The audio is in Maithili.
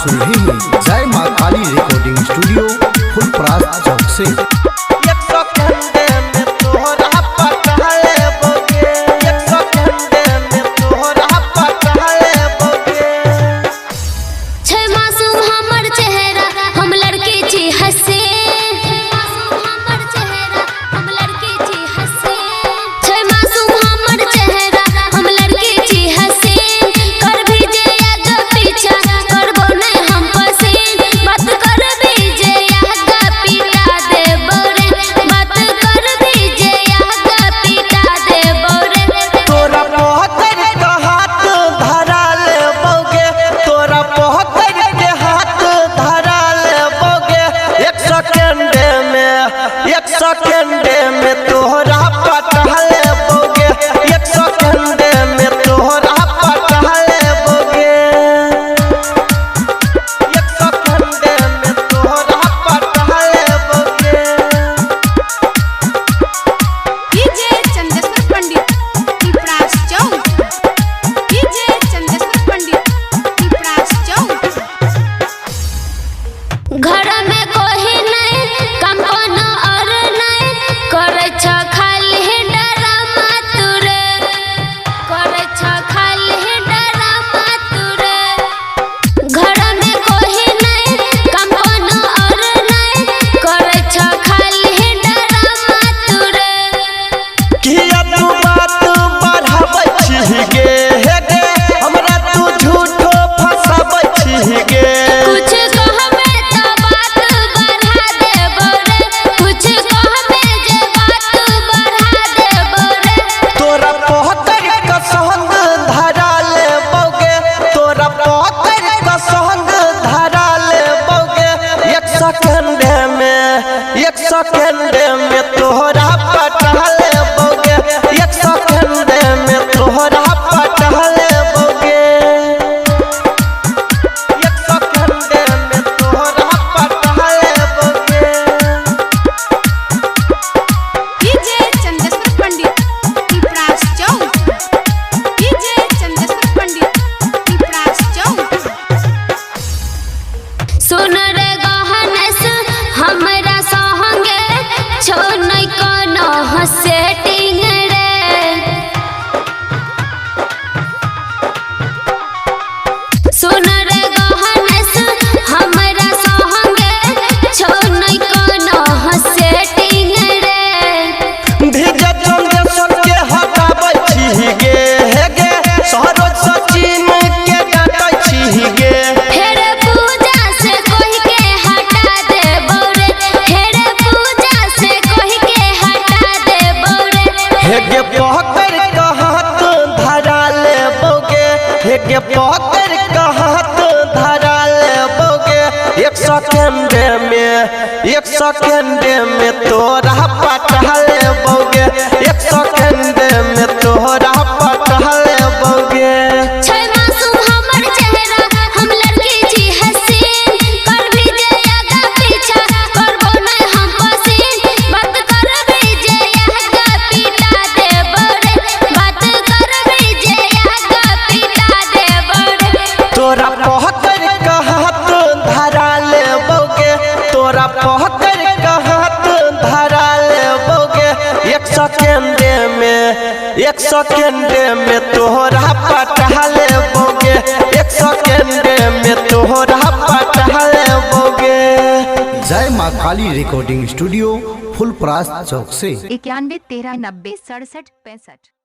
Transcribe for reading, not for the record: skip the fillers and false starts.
सुन रहे हैं जय माँ काली रिकॉर्डिंग स्टूडियो फुलपरास चौक से। एक सेकंड में तोहरा पटा लेबोगे, एक सेकंड में तोहरा पटा लेबोगे। छै मासूम हमर चेहरा, हम लड़की छी हसे। हमर चेहरा, हम लड़की छी हसे। छै मासूम हमर चेहरा, हम लड़की छी हसे। करभी जे आगा पीछा, करबो नै हम पसीन। बात करभी जे आगा पीटा देबो रे, बात करभी जे आगा पीटा देबो रे। तोरा पकड़ के हाथ धरा लेबोगे, तोरा पकड़ के हाथ धरा लेबोगे। एक सेकंड में, एक सेकंड में तोहरा पटा लेबोगे, एक सेकंड में तोहरा पटा लेबोगे। एक सेकंड में तोहरा पटा लेबोगे। डीजे चंदेश्वर पंडित फुलपरास चौक, डीजे चंदेश्वर पंडित फुलपरास चौक। घर में कोई नहीं, काम कोनो और नहीं, करै छ खाली डरामा तुरे, करै छ खाली डरामा तुरे। घर में कोई नहीं, काम कोनो और नहीं, करै छ खाली डरामा तुरे। किया तू बात बढ़ाबै छी गे, हे गे, हमरा तू झूठो फसाबै छी गे। कुछ कहबे त बात बढ़ा देबो रे, कुछ कहबे जे बात बढ़ा देबो रे। तोरा पकड़ के संग धरा लेबोगे, तोरा पकड़ के संग धरा लेबोगे। एक सेकंड में, एक सेकंड में तोहरा पटा लेबोगे, एक सेकंड में तोहरा पटा लेबोगे। एक सेकंड में तोहरा पटा लेबोगे। डीजे चंदेश्वर पंडित फुलपरास चौक, डीजे चंदेश्वर पंडित फुलपरास चौक। सुन रे गहनस हमरा संगे छौ नै कोनो सेटिंग रे। सुन रे गहनस हमरा संगे छौ नै कोनो सेटिंग रे। धीरे चंदेश्वर के हटाबै छी गे, हे गे, सरोज सचिन के डाँटै छी गे। हेर पूजा से कहि के हटा देबो रे, हेर पूजा से कहि के हटा देबो रे। हे गे पकड़ के हाथ धरा लेबोगे, हे गे पकड़ के हाथ धरा लेबोगे। एक सेकंड में, एक सेकंड में तोरा पटा लेबोगे, एक सेकंड में तोहरा पटा लेबोगे। छै मासूम हमर चेहरा, हम लड़की छी हसीन। करभी जे आगा पीछा, करबो नै हम पसीन। बात करभी जे आगा पीटा देबो रे, बात करभी जे आगा पीटा देबो रे। तोरा पकड़ के हाथ धरा लेबोगे, तोरा पकड़ के हाथ धरा लेबोगे। एक सेकंड में, एक सेकंड में तोहरा पटा लेबोगे, एक सेकंड में तोहरा पटा लेबोगे। जय माँ काली रिकॉर्डिंग स्टूडियो फुलपरास चौक से। 91 13 90 67 65।